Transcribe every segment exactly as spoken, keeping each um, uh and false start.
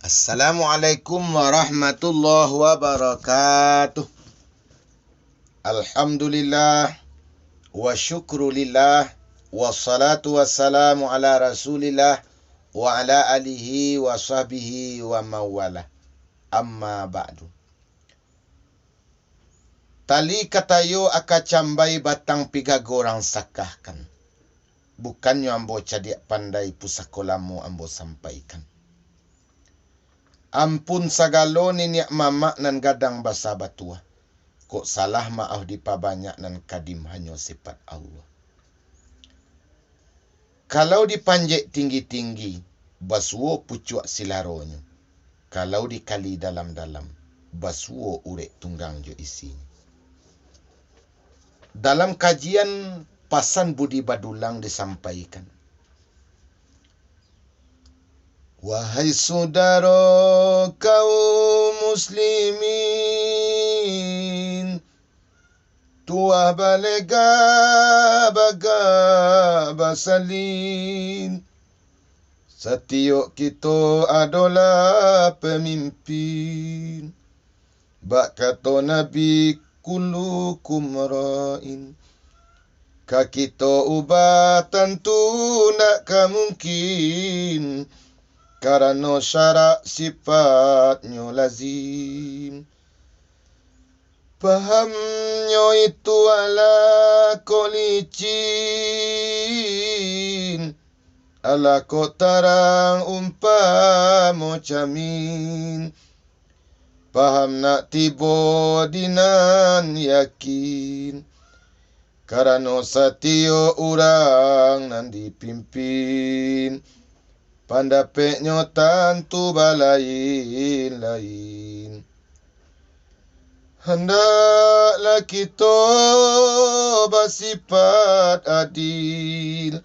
Assalamualaikum warahmatullahi wabarakatuh. Alhamdulillah, wa syukrulillah, wassalatu wassalamu ala Rasulillah, wa ala alihi wa sahbihi wa mawala. Amma ba'du. Tali katayo aka cambai batang pigago rang sakahkan. Bukannyo ambo cadiak pandai pusako lamo ambo sampaikan. Ampun sagalo niniak mamak nan gadang basa batuah. Kok salah maoh dipabanyak nan kadim hanyo sifat Allah. Kalau dipanjek tinggi-tinggi, basuo pucuak silaronyo. Kalau dikali dalam-dalam, basuo urek tunggang jo isinyo. Dalam kajian pasan budi badulang disampaikan, wahai sudaro kaum muslimin, tuah balega bagak basalin, satiok kito adolah pamimpin. Bak kato Nabi, "Kullukum ra'in." Ka kito ubah tantu ndak ka mungkin, karano syarak sifatnyo lazim. Pahamnyo itu alah kok licin, alah kok tarang umpamo camin. Paham nak tibo di nan yakin, karano satiok urang nan dipimpin, pandapeknyo tantu balain-lain. Handaklah kito basipat adil,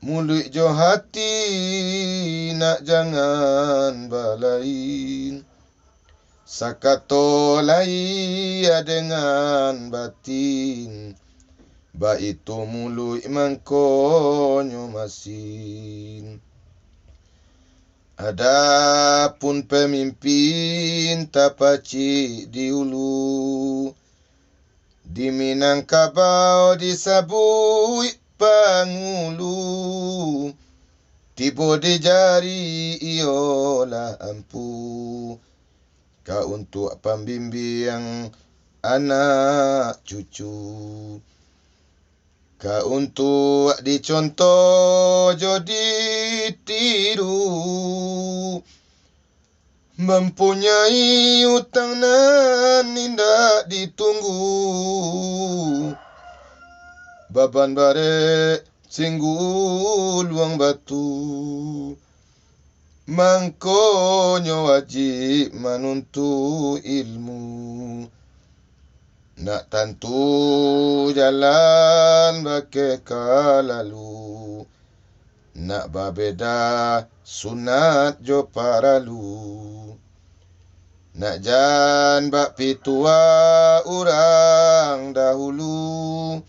muluik jo hati nak jangan balain. Sakato lahia dengan batin, baitu muluik mangkonyo masin. Adapun pamimpin tapacik di ulu, di Minangkabau disabuik pangulu, tibo di jari iyolah ampu, ka untuak pambimbiang anak cucu, ka untuak dicontoh jo ditiru. Mampunyai utang nan indak ditunggu, baban barek singguluang batu, mangkonyo wajib manuntuik ilmu. Nak tantu jalan bakeh ka lalu, nak babeda sunat jo paralu. Nak jan bak pituah urang dahulu,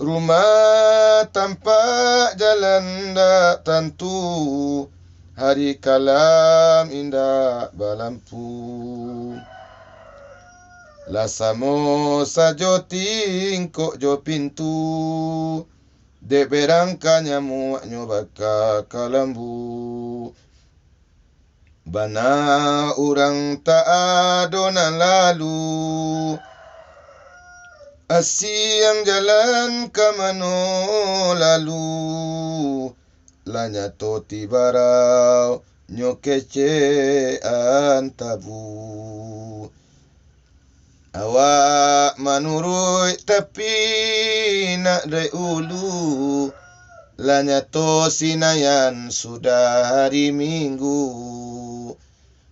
rumah tampak jalan ndak tantu, hari kalam indak balampu. Lah samo sajo tingkok jo pintu, dek berangka nyamuaknyo baka kalambu. Bana urang tak ado nan lalu, asiang jalan ka mano lalu, lah nyato tibarau nyo kecek antabu. Awak manuruik tapi nak dek ulu, lah nyato sinayan sudah hari Minggu,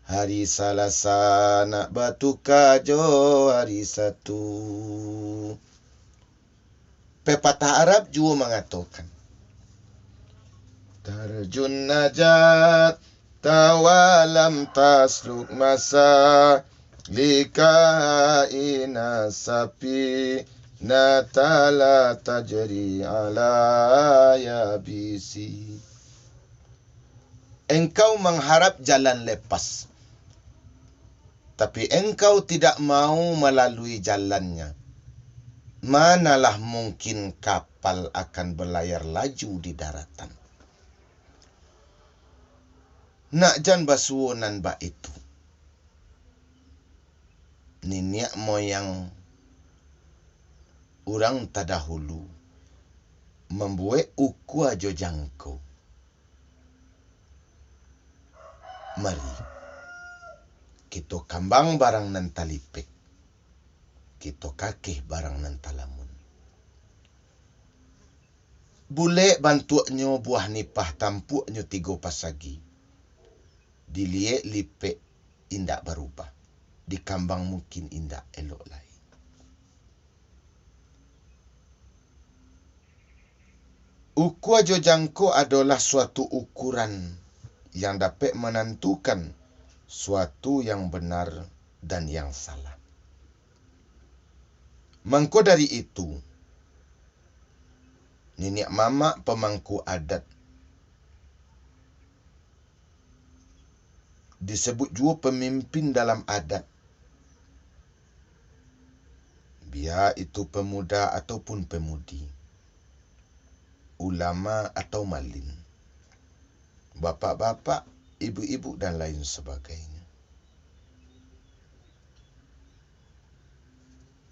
hari Salasa nak batuka jo hari Satu. Pepatah Arab juo mangatokan, "Tarjun najat tawalam tasluk masa lika ina sapi natala tajri ala yabisi." Engkau mangharap jalan lepas, tapi engkau tidak mau malalui jalannya. Manalah mungkin kapal akan balayar laju di daratan? Nak jan basuo nan baitu. Niniak moyang urang tadahulu mambuwek ukua jo jangko. Mari, kito kambang barang nan talipek, kito kakeh barang nan talamun. Bulek bantuaknyo, buwah nipah tampuaknyo tigo pasagi. Diliek lipek indak barubah, dikambang mungkin indak elok lai. Ukua jo jangko adolah suatu ukuran yang dapek manantukan suatu yang benar dan yang salah. Mangko dari itu, niniak mamak pamangku adat disebut juo pamimpin dalam adat, bia itu pemuda ataupun pemudi, ulama atau malin, bapak-bapak, ibu-ibu, dan lain sabagainyo.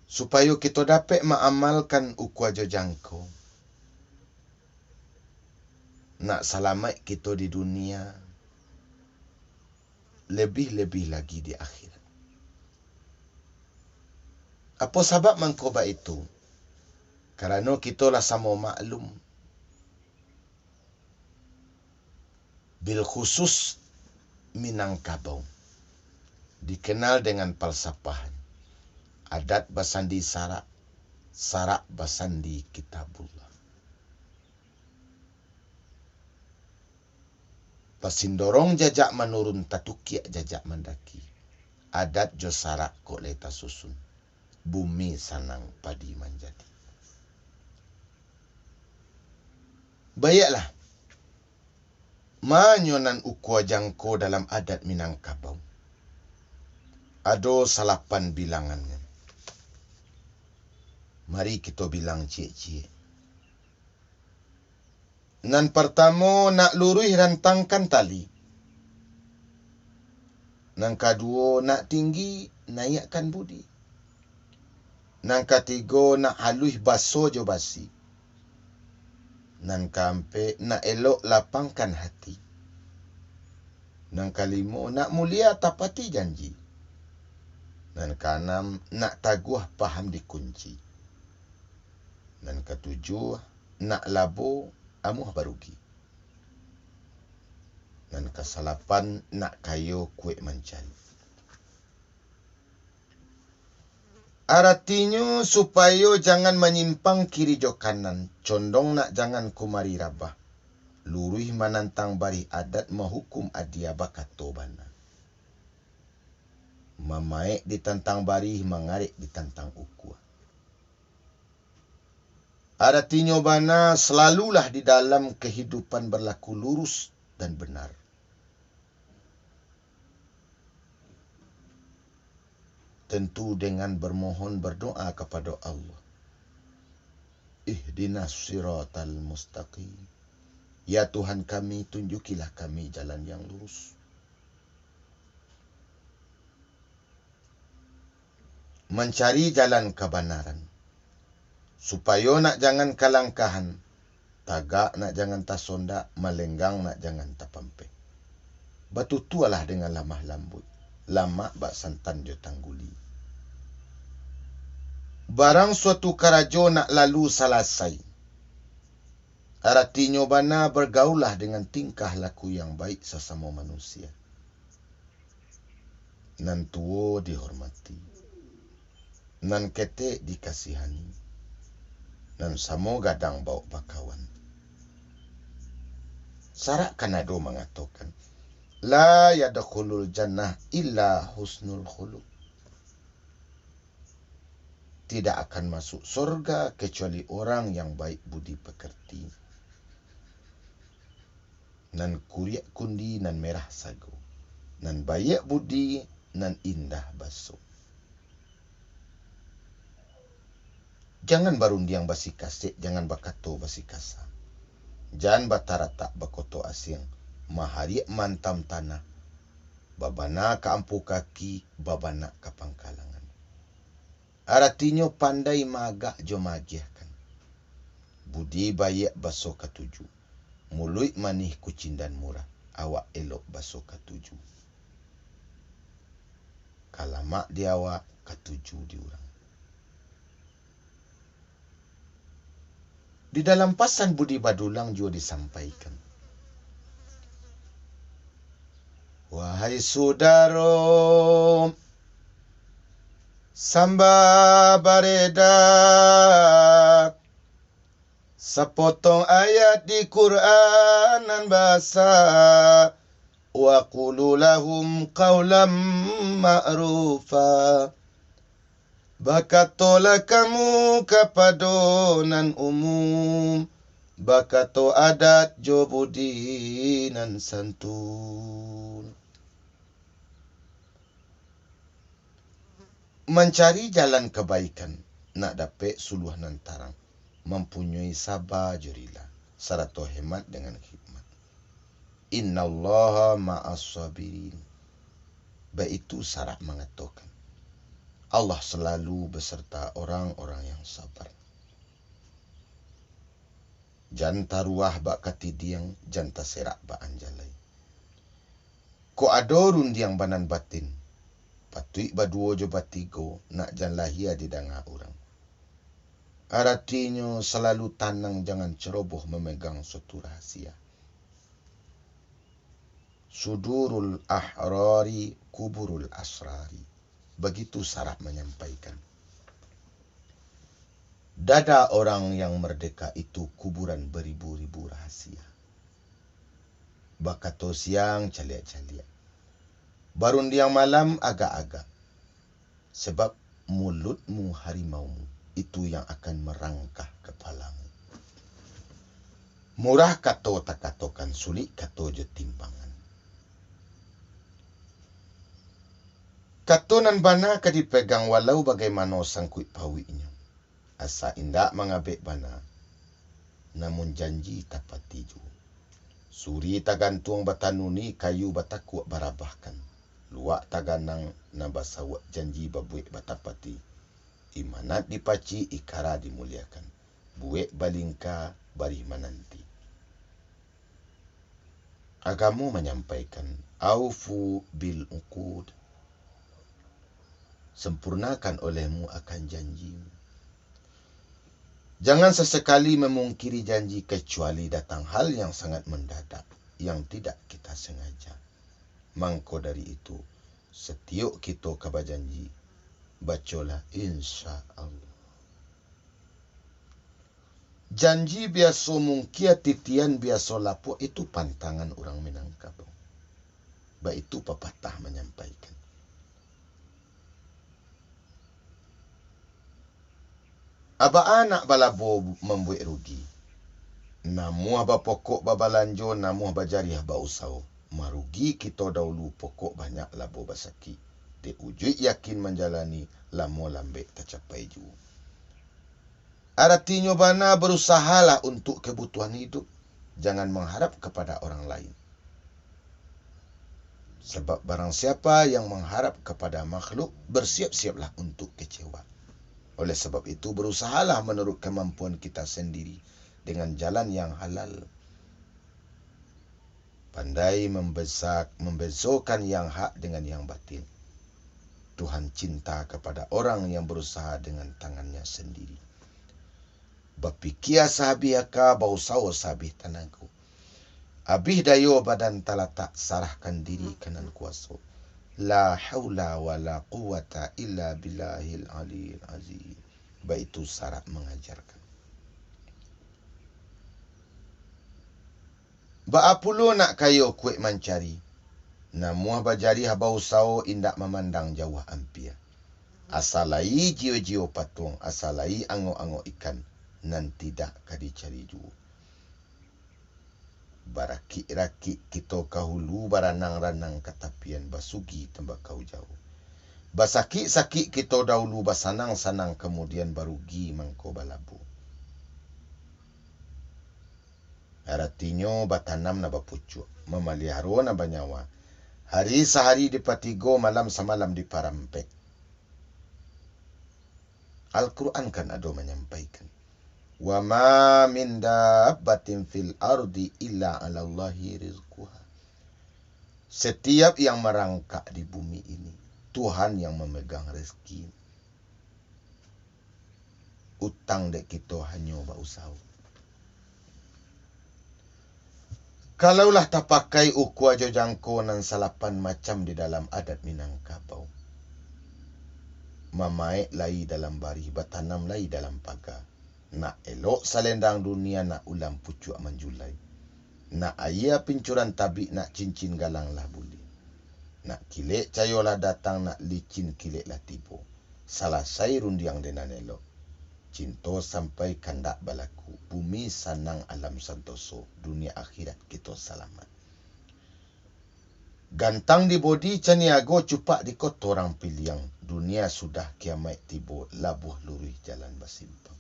Supayo kito dapek maamalkan ukua jo jangko, nak salamaik kito di dunia, lebih-lebih lagi di akhirat. Apo sabab mangko baitu? Karano kito lah samo maklum, bilkhusus Minangkabau dikenal dengan palsapahan, adat basandi sarak, sarak basandi Kitabullah. Basindorong jajak manurun, tatukiak jajak mandaki. Adat jo sarak kok lai tasusun, bumi sanang padi manjadi. Baiaklah, ma nyo nan ukua jangko dalam adat Minangkabau? Ado salapan bilangannyo. Mari kito bilang ciek-ciek. Nan partamo, nak luruih rantangkan tali. Nan kaduo, nak tinggi naiakkan budi. Nan katigo, nak aluih baso jo basi. Nan kaampek, nak elok lapangkan hati. Nan kalimo, nak mulia tapati janji. Nan kaanam, nak taguah paham dikunci. Nan katujuah, nak labo amuah barugi. Nan kasalapan, nak kayo kuek mancari. Aratinyo, supayo jangan manyimpang kiri jo kanan, condong nak jangan kumari rabah, luruih manantang barih adat, mahukum adia bakato bana. Mamaek ditantang barih, mangarek ditantang ukua. Aratinyo bana, salalulah di dalam kahidupan balaku lurus dan benar. Tentu dengan bermohon, berdoa kapado Allah. Ihdinas siratal mustaqim. Ya Tuhan kami, tunjukilah kami jalan yang lurus. Mancari jalan kabanaran, supayo nak jangan kalangkahan, tagak nak jangan tasondak, malenggang nak jangan tapampeh. Batutualah dengan lamah lambuik, lamak bak santan jo tangguli. Barang suatu karajo nak lalu salasai, aratinyo bana, bergaullah dengan tingkah laku yang baik sasamo manusia. Nan tuo dihormati, nan ketek dikasihani, nan samo gadang bawok bakawan. Sarak kan ado mangatokan, "La yadkhulul jannah illa husnul khuluq." Tidak akan masuk sorga kecuali orang yang baik budi pekerti. nan kuriak kundi, nan merah sago, nan baiak budi, nan indah baso. Jangan barundiang basikasek, jangan bakato basikasa. Jan bataratak bakoto asiang, mahariak mantam tanah, babana ka ampo kaki, babanak ka pangkalangan. Aratinyo pandai maagak jo maagiahkan. Budi baiak baso katuju, muluik manih kucindan murah, awak elok baso katuju. Ka lamak di awak, katuju di urang. Di dalam pasan budi badulang juo disampaikan, wahai sudaro, samba bareda sapotong ayat di Quran nan basa, "Wa qulu lahum qaulam ma'rufa." Bakatolah kamu kapado nan umum, bakato adat jo budi nan santun. Mancari jalan kabaikan, nak dapek suluah nan tarang, mampunyoi saba jo rila, sarato hemat dengan hikmat. "Innallaha ma'as sabirin." Baitu sarak mangatokan, Allah salalu baserta orang-orang yang sabar. Jan taruah bak katidiang, jan taserak bak anjalai. Kok ado rundiang banan batin, patuik baduo jo batigo, nak jan lahia didanga urang. Aratinyo, salalu tanang, jangan ceroboh mamegang suatu rahasia. Sudurul ahrari kuburul asrari. Bagitu sarak manyampaikan. Dada orang yang merdeka itu kuburan beribu-ribu rahasia. Bakato siang caliak-caliak, barundiang malam agak-agak. Sebab mulutmu harimaumu, itu yang akan merangkah kepalamu. Murah kato takatokan, sulik kato jo timbangan. Kato nan bana ka dipegang walau bagaimano sangkuik pauiknyo. Asa indak mangabek bana, namun janji tapati juo. Suri tagantuang batanuni, kayu batakuak barabahkan. Luak taganang nan basawak, janji babuek batapati. Imanat dipacik, ikara dimuliakan. Buek balingka, barih mananti. Agamo manyampaikan, "Aufu bil uqud." Sempurnakan olehmu akan janjimu. Jangan sesekali memungkiri janji, kecuali datang hal yang sangat mendadak, yang tidak kita sengaja. Mangko dari itu, setiok kito ka bajanji, bacolah insya Allah. Janji biaso mungkia, titian biaso lapuak, itu pantangan urang Minangkabau. Baitu papatah manyampaikan. Abaa nak balabo mambuek rugi. Namuah bapokok babalanjo, namuah bajariah bausao. Marugi kito daulu, pokok banyak labo basakik. Dek ujuik yakin manjalani, lamo lambek tacapai juo. Aratinyo bana, berusahalah untuk kebutuhan hidup, jangan mengharap kepada orang lain. Sebab barang siapa yang mengharap kepada makhluk, bersiap-siaplah untuk kecewa. Oleh sebab itu, berusahalah menurut kemampuan kita sendiri dengan jalan yang halal. Pandai membesak, membesokan yang hak dengan yang batil. Tuhan cinta kepada orang yang berusaha dengan tangannya sendiri. Bapikia sahabih aka, bausao sahabih tanago. Abih dayo badan talatak, sarahkan diri ka nan kuaso. La haula wala quwwata illa billahil aliyil azim. Baitu sarak mangajarkan. Baa pulo nak kayo kuek mancari, namuah bajariah bausao indak mamandang jauah ampia. Asa lai jiyo-jiyo patuang, asa lai angok-angok ikan, nan tidak ka dicari juo. Barakik-rakik kito ka hulu, baranang-ranang ka tapian, basugi tambakau jauah. Basakik-sakik kito dahulu, basanang-sanang kamudian, barugi mangko balabuah. Aratinyo, batanam nan bapucuak, mamaliharo nan banyawa. Hari sahari dipatigo, malam samalam diparampek. Al-Quran kan ado manyampaikan, "Wa ma min dabbatin fil ardi illa 'alallahi rizquha." Setiap yang marangkak di bumi ini, Tuhan yang mamegang rezeki. Utang dek kito hanyo bausaho. Kalau lah tapakai ukua jo jangko nan salapan macam di dalam adat Minangkabau, mamaek lai dalam barih, batanam lai dalam paga. Nak elok salendang dunia, nak ulam pucuak manjulai. Nak aia pincuran tabik, nak cincin galang lah buliah. Nak kilek cayo lah datang, nak licin kilek lah tibo. Salasai rundiang dek nan elok, cinto sampai kandak balaku, bumi sanang alam santoso, dunia akhirat kito salamat. Gantang di bodi caniago, cupak di koto urang piliang, dunia sudah kiamaik tibo, labuah luruih jalan basimpang.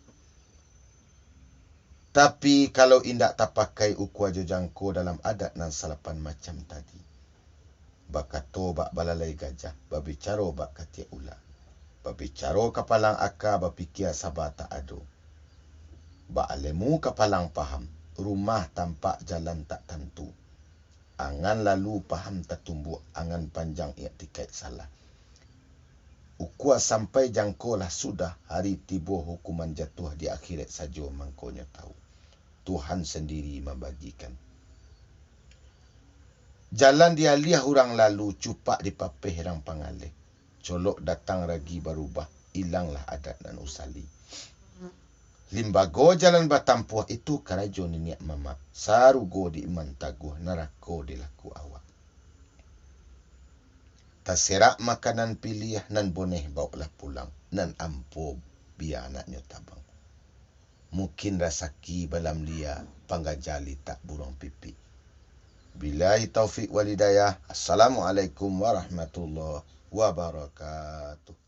Tapi, kalau indak tapakai ukua jo jangko dalam adat nan salapan macam tadi, bakato bak balalai gajah, babicaro bak katiak ula, babicaro kapalang aka, bapikia saba tak ado, baalemu kapalang paham, rumah tampak jalan tak tantu, angan lalu paham tatumbuak, angan panjang iktikaik salah. Ukua sampai jangko lah sudah, hari tibo hukuman jatuah, di akhirat sajo mangkonyo tahu. Tuhan sandiri mambagikan. Jalan dialiah urang lalu, cupak dipapeh urang pangaleh. Colok datang ragi barubah, ilanglah adat nan usali. Limbago jalan batampuah, itu karajo niniak mamak, sarugo di iman taguah, narako di laku awak. Taserak makanan piliah, nan boneh baoklah pulang, nan ampo bia anaknyo tabang. Mungkin rasaki balam lia, panggaja litak buruang pipik. Billahi taufik wal hidayah. Assalamualaikum warahmatullahi wabarakatuh.